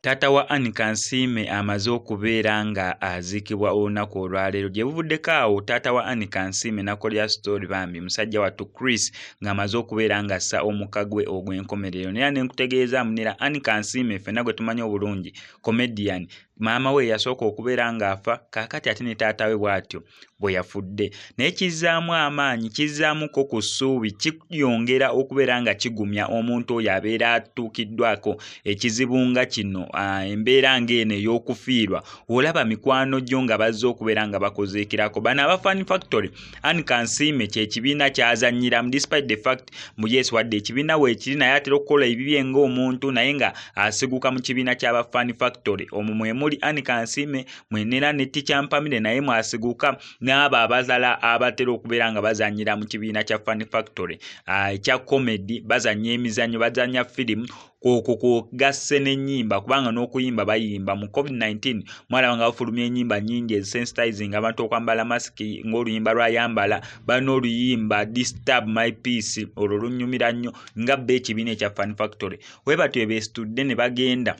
Taata wa Anne Kansiime amaze okubeera nga aziikibwa olunaku olwaleero. Gye buvuddeko awo taata wa Anne Kansiime n'akolera story bambi musajja wattu Chris ng'amaze okubeera ng'assa omukka gwe ogw'enkomerero. Naye ne nkutegeeza munera Anne Kansiime ffenna gwe tumanyi obulungi comedian, maama we yasooka okubeera ng'afa, kaakati ate ne taata we bw'atyo bwe yafudde. Naye kizzaamu amaanyi, kizzaamuko ku ssuubi, kiyongera okubeera nga kigumya omuntu oyo abeera atuukiddwako ekizibu nga kino, embeera ng'eno ey'okufiirwa. Olaba mikwano gyo nga bazze okubeera nga bakuziikirako. Bano aba Fun Factory, Anne Kansiime kye kibiina ky'azannyiramu, despite the fact mbu yes, wadde ekibiina weekiri, naye atera okukola ebibye ng'omuntu, naye nga asiguka mu kibiina ky'aba Fun Factory. Omwo mwe muli Anne Kansiime, mwenera ne Teacher Mpamire, naye mwasiguka n'abo abalala abatera okubeera nga bazannyira mu kibiina kya Fun Factory ekya comedy. Bazannya emizannyo, bazannya firimu, okwo kwogasse n'ennyimba, kubanga n'okuyimba bayimba. Mu COVID-19 mwalaba nga bafulumya ennyimba nnyingi ezisensitizing abantu okwambala masiki, ng'oluyimba lwayambala. Balina oluyimba "Disturb My Peace", olwo lunyumira nnyo. Nga bo ekibiina ekya Fun Factory we batyo beesitudde ne bagenda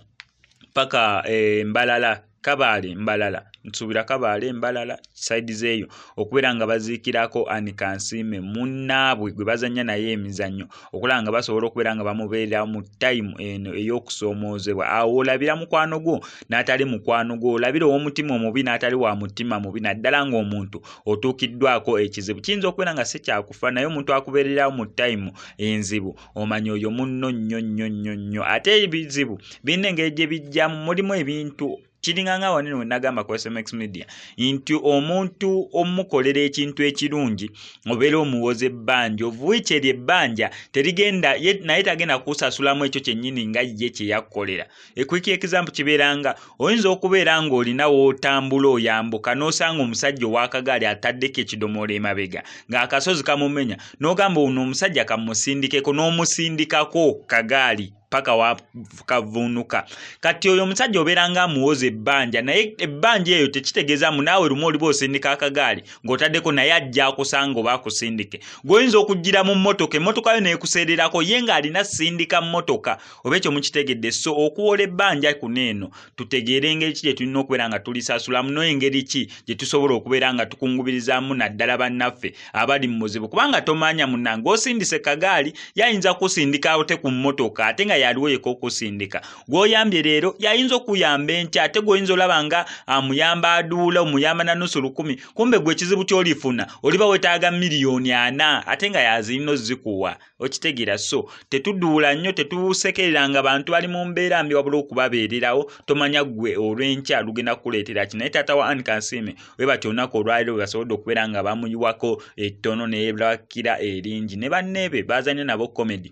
paka Mbalala, Kabaale, Mbalala, nsuubira Kabaale, Mbalala, side zeeyo, okubeera nga baziikirako Anne Kansiime munnaabwe gwe bazannya naye emizannyo, okulaba nga basobola okubeera nga bamubeerera mu time eno ey'okusoomoozebwa. Awo olabira mukwano gwo n'atali mukwano gwo, olabira ow'omutima omubi n'atali wa mutima mubi, naddala ng'omuntu otuukiddwako ekizibu. Kiyinza okubeera nga si kyakufa, naye omuntu akubeererawo mu time enzibu, omanya oyo munno nnyo nnyo nnyo nnyo. Ate ebizibu birina engeri gye bijjamu, mulimu ebintu kiringa nga wanene we nagamba ku SMX Media nti omuntu omukolera ekintu ekirungi obeera omuwoza ebbanja, of which eryo ebbanja terigenda, naye tagenda kusasulamu ekyo kyennyini nga ye kye yakkolera. A quick example kibeera nga oyinza okubeera ng'olina w'otambula oyambuka, n'osanga omusajja ow'akagaali ataddeko ekidomola emabega ng'akasozi kamumenya, n'ogamba, "Ono omusajja kamusindikeko," n'omusindikako kagaali paka wakavuunuka. Kati oyo omusajja obeera nga amuwoza ebbanja, naye ebbanja eyo tekitegeeza mu naawe lumu oliba osindika akagaali ng'otaddeko, naye ajja akusanga oba akusindike. Gw'oyinza okugira mu mmotoka, emmotoka yo neekuseererako, ye ng'alina sindika mmotoka, oba ekyo mukitegedde. So okuwola ebbanja kuno eno, tutegeere engeri ki gye tulina okubeera nga tulisasulamu, n'engeri ki gye tusobola okubeera nga tukungubirizaamu, naddala bannaffe abali mu buzibu, kubanga tomanya munnange osindise kagaali yayinza kusindika ate ku mmotoka, ate nga yaliwo yeka okusindika. Gw'oyambye leero yayinza okuyamba enkya, ate gw'oyinza olaba nga amuyamba aduula, omuyamba na nusu lukumi, kumbe gwe ekizibu ky'olifuna oliba weetaaga 4 miliyoni, ate nga yazirina ozikuwa. Okitegeera? So tetuduula nnyo, tetusekereranga bantu bali mu mbeera mbi, wabula okubabeererawo. Tomanya ggwe olw'enkya lugenda kukuleetera ki. Naye taata wa Anne Kansiime we batyo olunaku olwaleero bwe basobodde okubeera nga bamuyiwako ettono neyebakira eringi ne banneebe bazanya nabo comedy.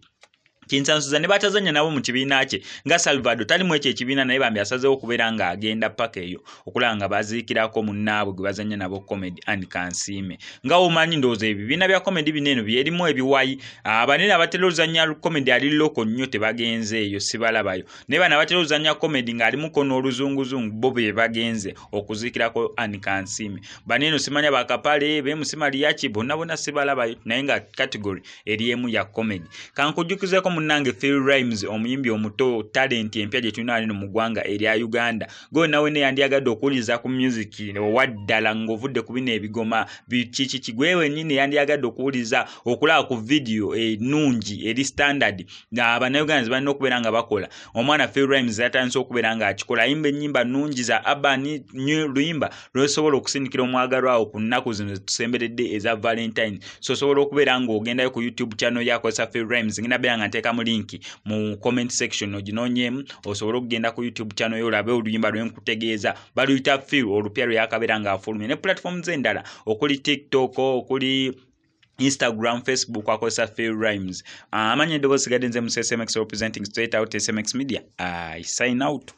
Kinsansuza ne batazanya nabo mu kibiina kye, nga Salvado talimu ekyo ekibiina, naye bambi asazeewo okubeera ng'agenda paka eyo okulaba nga baziikirako munnaabwe gwe bazanya nabo comedy, Anne Kansiime. Nga omanyi, ndowooza ebibiina bya comedy bino eno byerimu ebiwayi. Abanene abatera ozanya comedy ali local nnyo tebagenze eyo, sibalabayo, naye bano abatera ozanya comedy ng'alimuko n'oluzunguzungu bo be bagenze okuziikirako Anne Kansiime. Bano eno simanya bakapale bemusimaliyaki, bonna bonna sibalabayo, naye nga category eri emu ya comedy. Kankujjukizeko munnange Phil Rhymes, omuyimbi omuto, talent empya gye tulina wano mu ggwanga erya Uganda. Gwe nawe ne yandyagadde okuwuliriza ku music owaddala ng'ovudde ku bino ebigoma bikikiki, gwe wennyini yandyagadde okuwuliriza, okulaba ku vidiyo ennungi eri standard Abannayuganda ze balina okubeera nga bakola. Omwana Phil Rhymes yatandise okubeera ng'akikola, ayimba ennyimba nnungi za urban, luyimba lwesobola okusindikira omwagalwa awo ku nnaku zino zetusemberedde eza Valentine. So osobola okubeera ng'ogendayo ku YouTube channel yakozesa Phil Rhymes. Ngenda beera nga nteekamu link mu comment section, oginoonyeemu osobole okugenda ku YouTube channel yo olabe oluyimba lwe nkutegeeza, baluyita Phil, olupya lwe yakabeera ng'afulumya, ne platforms endala okuli TikTok, okuli Instagram, Facebook, akozesa Phil Rhymes. Amanya eddoboozi sigadde nze mu SMX, representing straight out SMX Media. I sign out.